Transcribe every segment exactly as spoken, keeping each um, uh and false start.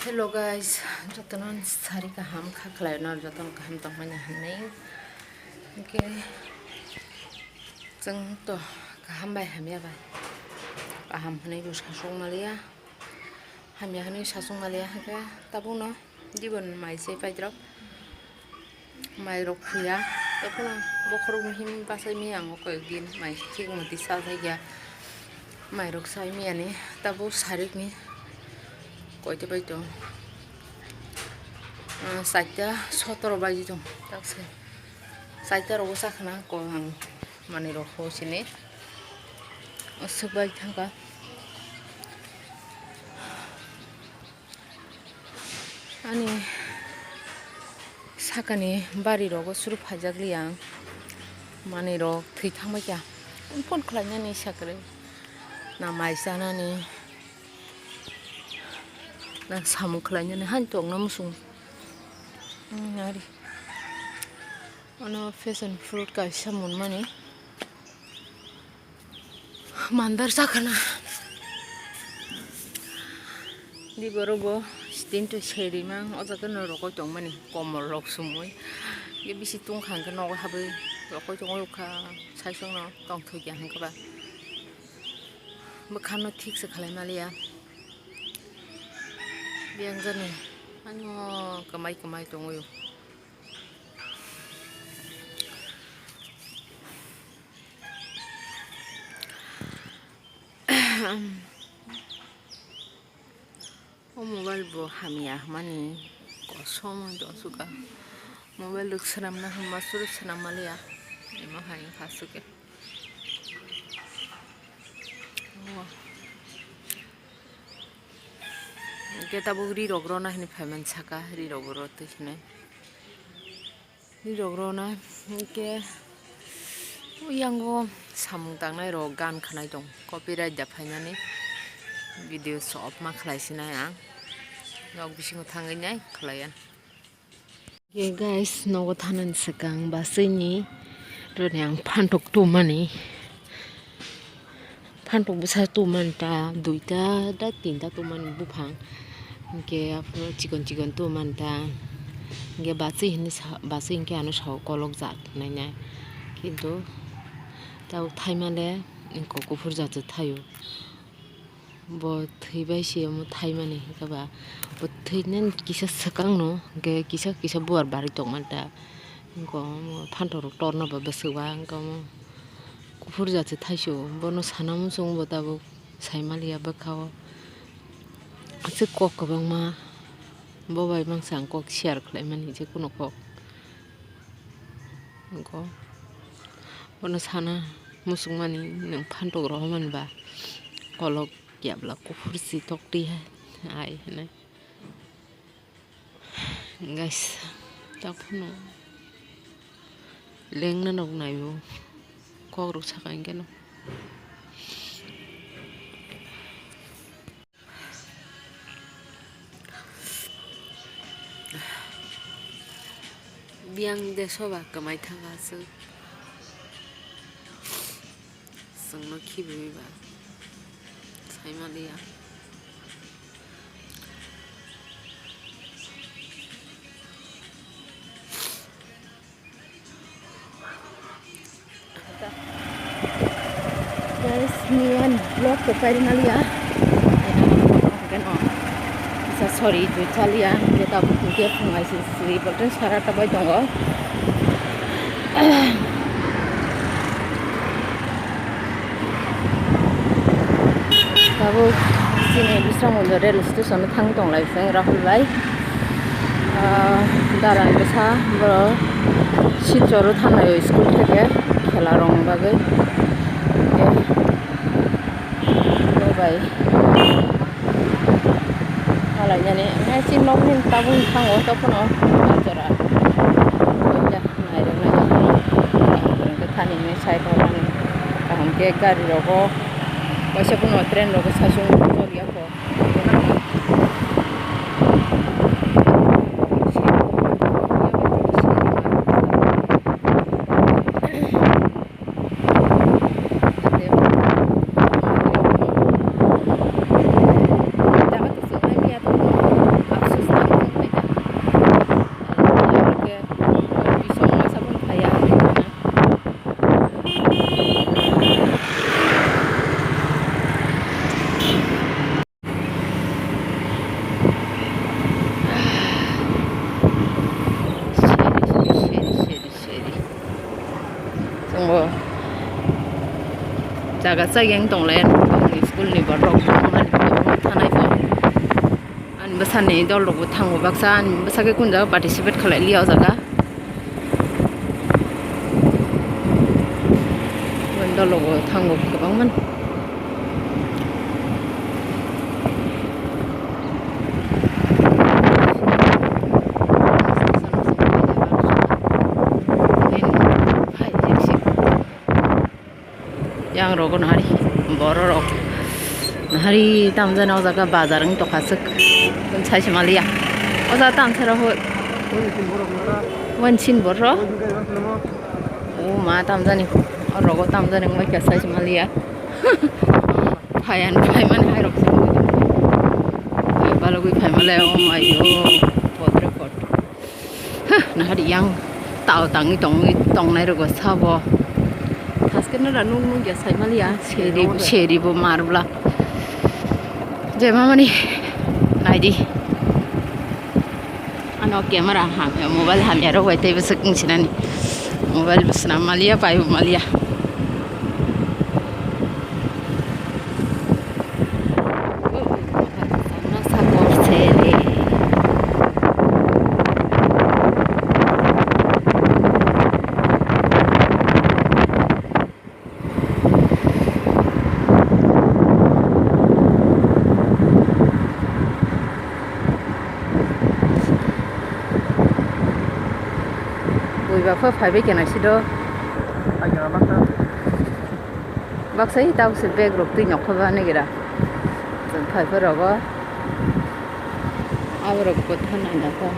Hello guys, jotono sari kaham kha khlaino, jotono kaham tongmani hinwi. Hwnkhe chwng to kaham bai hamya bai kaham hwnwi bo sasuk maliya, hamya hwnwi sasuk maliya, hwnkhe tabukno dibon mai se paidrop. Mairok phuya, tei phano bokhorok him bachai miyang o koi din mai thik moti sajai ya. Mairok sai miyani tabuk sarikni koito bai tong, ah, chaita sotoro baji tong, tak se chaita rogo chakhna ko ang manwi rok ho sini aswk bai thangkha. Ani sakani bari rogo suru phaijak liya, manwi rok thwi thangbai kha. Phone khlainani sakre na mai chanani na samung khlainani han tongna musung. Hmm, ari. Ano fashion fruit kaisa munmani. Mandar chakhana. Di borok bo sitting to seri mang, o jaga no rokoi tongmani, komol rok sumui. Ye bisi tungkha hwnkhe nogo habwi rokoi tongoi ukha, saisong no tongthokya hwnkhe ba. Bwkhano thik se khlai maliya. Biyang jani, ano kwmai kwmai tongoi. O mobile bo hamya hwnmani kosom wng tong suka. Mobile rok swnamna hwnma suru swnam maliya. Emo hai wngkha suke. Hwnkhe tabuk ri rok rwna hinwi phaiman saka, ri rok rw twi hinwi. Ri rok rwna hwnkhe yango samung tangnai rok gan khanai tong, copyright da phainani video so off ma khlai sinai ang, nok bisingo thangwi nai khlai ya. Ye guys, nogo thanani swkang bwswini roni ang phantok tumani. Phantok bwsa tumani ta duita da tinta tumani buphang. Hwnkhe aphuru chikon chikon tumani ta. Hwnkhe bachwi hinwi sa, bachwi hwnkhe ano sao kolok jat nainai. Kintu tabuk thaimale wngkha kuphur jat se thaio. Bo thwi bai se omo thaimani hwnkhe ba bo thwinani kisa swkang no hwnkhe kisa kisa buar barwi tongmani ta. Wngkha omo phantok rok torna ba bwswk ba wngkha omo kuphur jat se thaisio bono sana muchungo bo tabuk saimaliya bwkha o aswk kok kwbangma bo bai mangsa ang kok share khlaimani je kuno kok wngkha bono sana muchungmani nwng phantok rohormani ba kolok. Kebla kuphur si tok twi hai, hai hinwi. Guys, tak phano lengna nok naibo kok rok saka hwnkhe no. Biyang de soba kwmai thangkha aswk. Chwngno khibiwi ba saimaliya. Guys, miyan vlog to kairi maliya. Kisa sorry, twi chaliya. Jeta buku ke phungai si si, bolten sara tabai tongo. Tabuk chini Bisramganj rail station o thang tong lai se Rahul bai. Ah, daran bwsa borok Silchar o thangnai o school theke khela rwna bagwi. Tei bo bai malainani nai chini nokni tabuk thango tei phano jora. Nairok nairok hwnkhe thani hwnwi side o thani kaham khe gari rogo waisa phano train rogo saichung choliya kho. Baksa yang tonglai ani school ni borok thanai bo. Ani bwsani dol rok bo thango baksa ani bwsa khe kun jaga participate khalai liya o jaga. Dol rok bo thango kwbangma. Yang rogo nahari, borok rok nahari tamjani o jaga bazar wng tongkha swk, saisi maliya o jaga tamsa rok hoi. Wansin borok o ma tamjani o rogo tamjani wngbaikha saisi maliya. Phayan phaimani hai rok se balogwi phaimalai o mayo potre pot. Huh, nahari yang tao tangwi tongwi tongnai rogo sabo. Thaske nora nuk nuk ya saimaliya seri seri bo marbla. Jema mani naidi. Ano camera ham mobile ham ya rok bai tei bwswk wngsinani mobile bwswna maliya pai bo maliya. Bui ba pho phaibai khe naisi do. Baksa hi tabuk se bag rok twi nokho ba nigera. Chwng phai pho rogo. Aborok bo thanai na kho.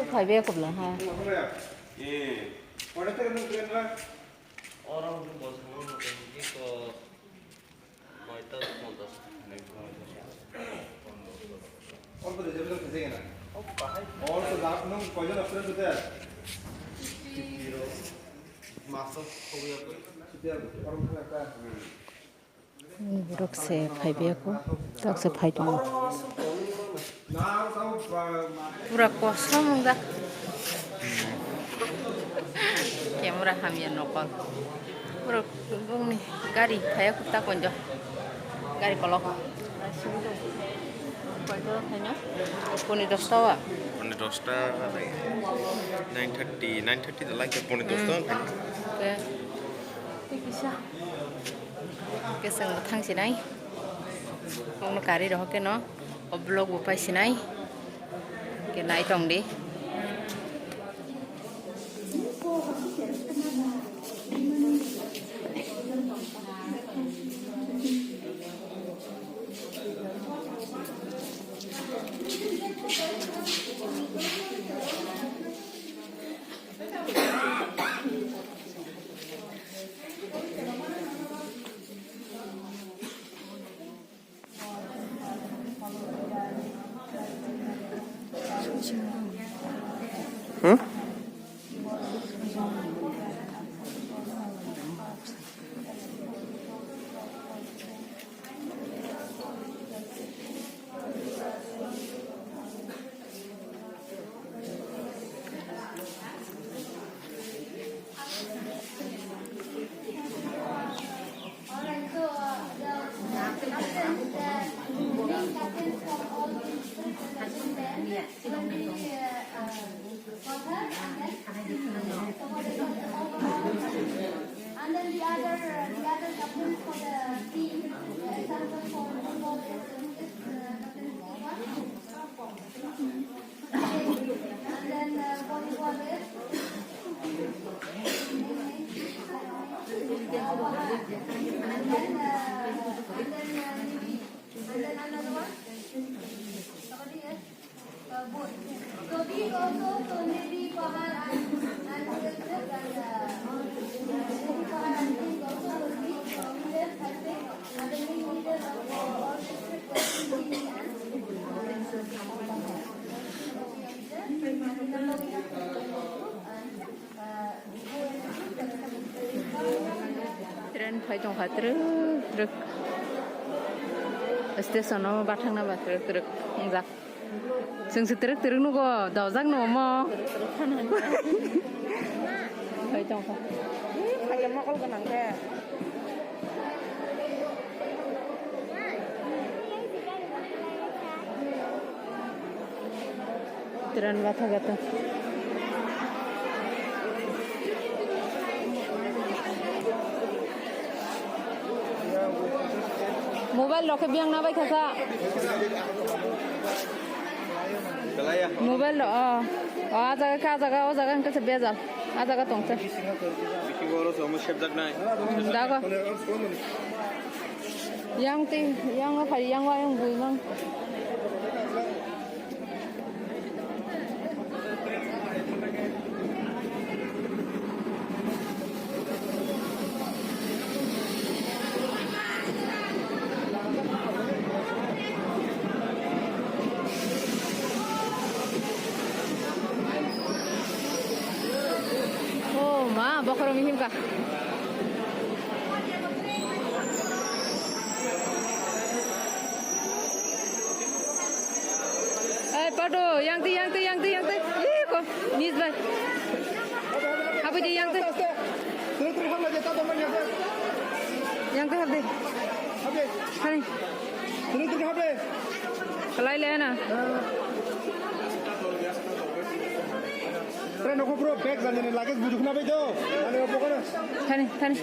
Phaibe kubla ha. Borok se phaibiya kho, tok se phai tongo. Pura kosom wngjak. Camera hamya nokol. Pura bongni gari phaiya kho ta konjo. Gari kolok. Koito phaina? Poni dosta wa? Poni dosta, nine thirty, nine thirty da lai khe poni dosta phaina. Khe. Tei kisa. Khe chwng bo thang sinai. Nokno kari rohor khe no o vlog bo pai sinai. Khe nai tong di. Hmm? And then the other, the other couples for the team, uh, example for football is, uh, captain Silva. And then, uh, volleyball is, and then, uh, and then, uh, maybe, and then another one. Somebody else? So these also, so maybe Pahar and, and, uh, maybe Pahar and these also will be, so we will, I think, Tongkha twrwk twrwk. Station o bathangna ba twrwk twrwk wngjak. Chwng se twrwk twrwk nugo, dojak no omo. Hai tongkha. Hai mokol gwnang khe. Train batha gata. Mobile rok khe biyang na bai kha sa. Mobile rok, oh. Oh, a jaga khe, a jaga, o jaga hwnkhe se bejal. A jaga tong se. Bisingo oro se omo sepjak nai. Dago. Yang twi, yang o phai, yang o ayang bui mang. Oh, ma, bokhorok ni himka. Eh, Patu, yang twi, yang twi, yang twi, yang twi. Ih, kok, miss bai. Habdi yang twi. Aste, aste. Turu, turu, hamle, jeta, tongma, jeta. Yang twi, habdi. Habdi. Hani. Turu, turu, habdi. Kalai le na. Eh. Train nokho bro, bag janjani luggage bujuk na bai do. Ani o pokona. Thani, thani.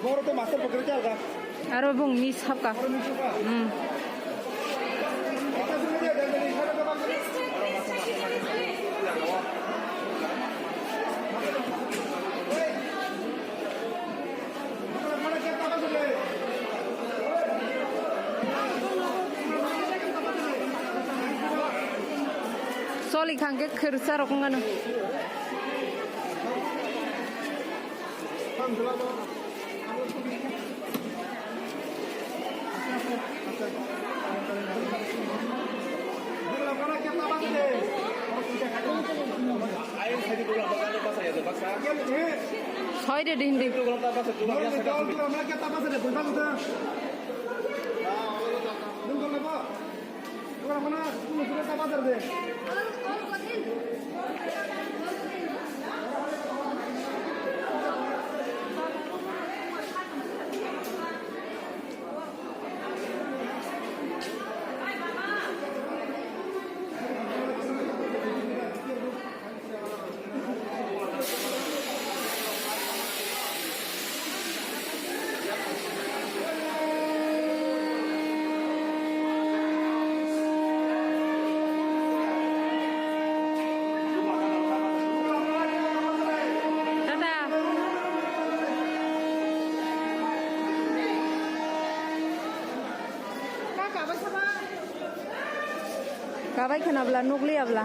Boro to master pokore chal ka. Aro bung miss hapka. Aro miss hapka. Hmm. Soli khangke khirsa rok wngano. Soi de din de. Tata. Kabai khana bla, nukli abla.